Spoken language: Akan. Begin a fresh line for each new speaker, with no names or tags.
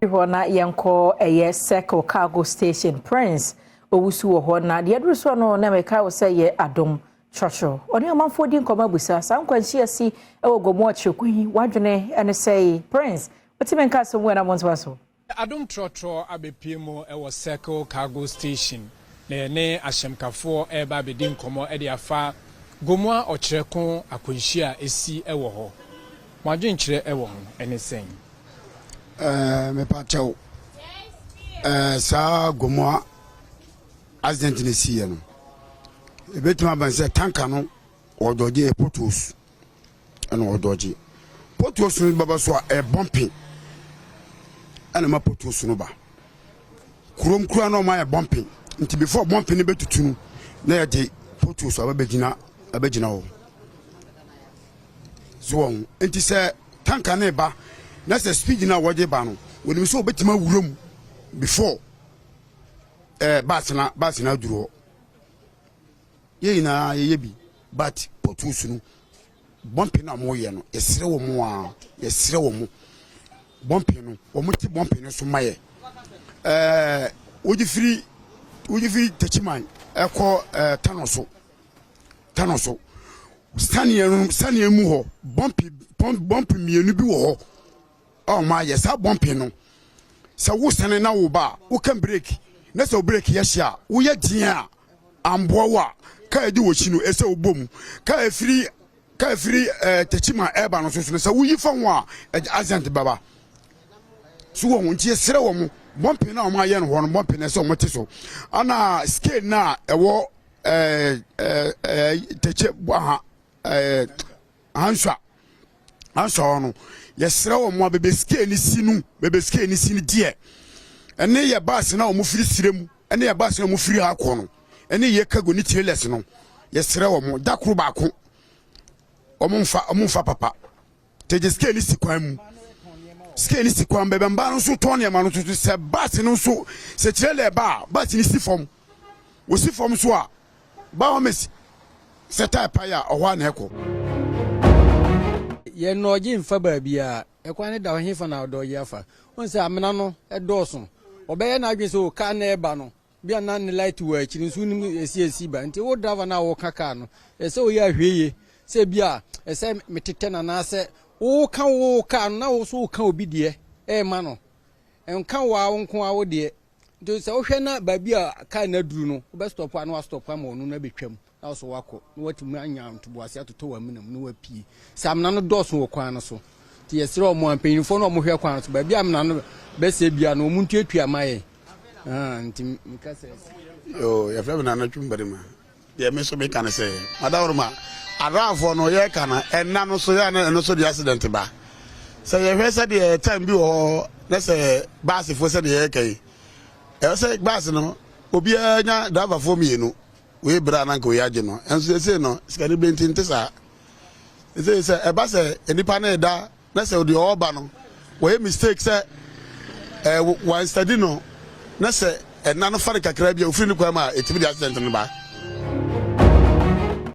Hɔ na yɛnkɔ ɛyɛ Circle Cargo Station, Prince Owusu wɔ hɔ, na deɛ aduru soɔ no na mɛka wo sɛ yɛ Adom Trɔtrɔ ɔne ɔmanfoɔ di nkɔmɔ abusa saa nkwanhyia si ɛwɔ Gomoa Ɔkyerɛko yi, wadwene ɛne sɛ Prince wotumi nka asɛm wɔ na mo ntoa so.
Adom Trɔtrɔ abɛpie mu wɔ Circle Cargo Station na yɛne ahyɛmkafoɔ ɛreba abɛdi nkɔmmɔ de afa Gomoa Ɔkyerɛko akwanhyia a ɛsi wɔ hɔ. Mo adwenkyerɛ wɔ ho ɛne sɛn?
Mepa kyɛw, saa Gomoa accident no siiɛ no, ɛbɛtumi aba sɛ tanker no ɔdodge potholes, ɛna ɔdodge potholes no bɛba so a ɛyɛ bumping, ɛna ma potholes no ba kurom kura na ɔma yɛ bumping. Nti before bumping no bɛtutu no, na yɛde potholes aba abɛgyina hɔ so wɔn. Nti sɛ tanker no ba na sɛ speed no a wɔde ba no, wɔnim sɛ wɔbɛtumi awura mu before baasi na aduru hɔ. Yɛn nyinaa yɛyɛ bi, but potholes no bumping no a wɔyɛ no, yɛsrɛ wɔn a yɛsrɛ wɔn, bumping no, wɔn ti bumping no so ma yɛ. Wogye firi Techiman ɛkɔ Tanoso saneɛ no, saneɛ mu hɔ bumping mmienu bi wɔ hɔ a wɔn ayɛ saa bumping no. Sɛ wosane na wo ba a woka brake na sɛ wo brake yɛ hyɛ a, woyɛ deɛ a amboa wo a, kaa edi wɔ akyi no ɛsɛ wobɔ mu. Kaa efiri Techiman ɛɛba no soso no, sɛ woyi fa ho a, ɛde accident bɛba so wɔ ho. Nti yɛsrɛ wɔ mo, bumping na wɔn ayɛ no hɔ no, bumping na ɛsɛ wɔn te so, ana scale na ɛwɔ ɛɛ ɛɛ ɛɛ Tɛkyi aha Hansua hɔ no, yɛsrɛ wɔn a bebe scale ni si no, bebe scale ni si no deɛ, ɛne yɛ baasi na wɔn firi sire mu, ɛne yɛ baasi na wɔn firi ha kɔ no, ɛne yɛ cargo ne trailers no, yɛsrɛ wɔn, dakoro baako wɔn mfa papa tɛgye scale ni si kwan mu, scale ni si kwan bɛbɛ. Mbaa no nso tɔn nneɛma no nso sɛ baasi no nso sɛ trailer ba a, baasi ni si fam, wosi fam so a báwọn mesi sɛ tyre pae a, ɔhɔ a na ɛkɔ.
Yɛn nɔɔgye mfa baabi a ɛkwan ne da hɔ hefa na ɔdodge afa wɔn sɛ amena no ɛdɔɔso. Ɔbɛyɛ n'adwene sɛ o kaa na ɛba no bi a na ne light wɔ akyiri nso nim esi esi ba. Nti wo driver na wɔka kaa no, ɛsɛ oyɛ ahwɛ yie sɛ bi a ɛsɛ metetɛ na anaasɛ woka wo kaa no na wo so woka obi deɛ ɛɛma no nka wo a wo nko a wo deɛ. Nti sɛ wohwɛ na baabi a kaa no aduru no, wobɛstop a na wastop ama ɔno no abɛtwam na wɔsɔ wakɔ na watumi anya ntoboase atotɔ wɔ amena mu na wapie. Sɛ amena no dɔɔso wɔ kwan no so, nti yɛsrɛ ɔmo a mpanyinfoɔ no a ɔmo hwɛ kwan no so, baabi a amena no bɛsɛ bia no, ɔmo ntuatua ma yɛn. Nti meka sɛ.
Yo, yɛfrɛ me Nana Twum Barima. Deɛ me so meka ne sɛ, madaworoma adraafoɔ no yɛka no, ɛna no so yɛ na ɛno so de accident ba. Sɛ yɛhwɛ sɛdeɛ time bi wɔ hɔ na sɛ baasefoɔ, sɛdeɛ yɛka yi, ɛwɔ sɛ baase no obiara nya driverfoɔ mmienu, wei berɛ a na nka wei agye no. Ɛnso sɛsei no sikani bere nti nte saa. Sɛsei sɛ ɛba sɛ nnipa no ɛda na sɛ deɛ ɔreba no wɔyɛ mistake sɛ wɔn study no na sɛ ɛna no fa no kakra bi a ofiri ne kwan mu a, ɛtumi de accident no ba.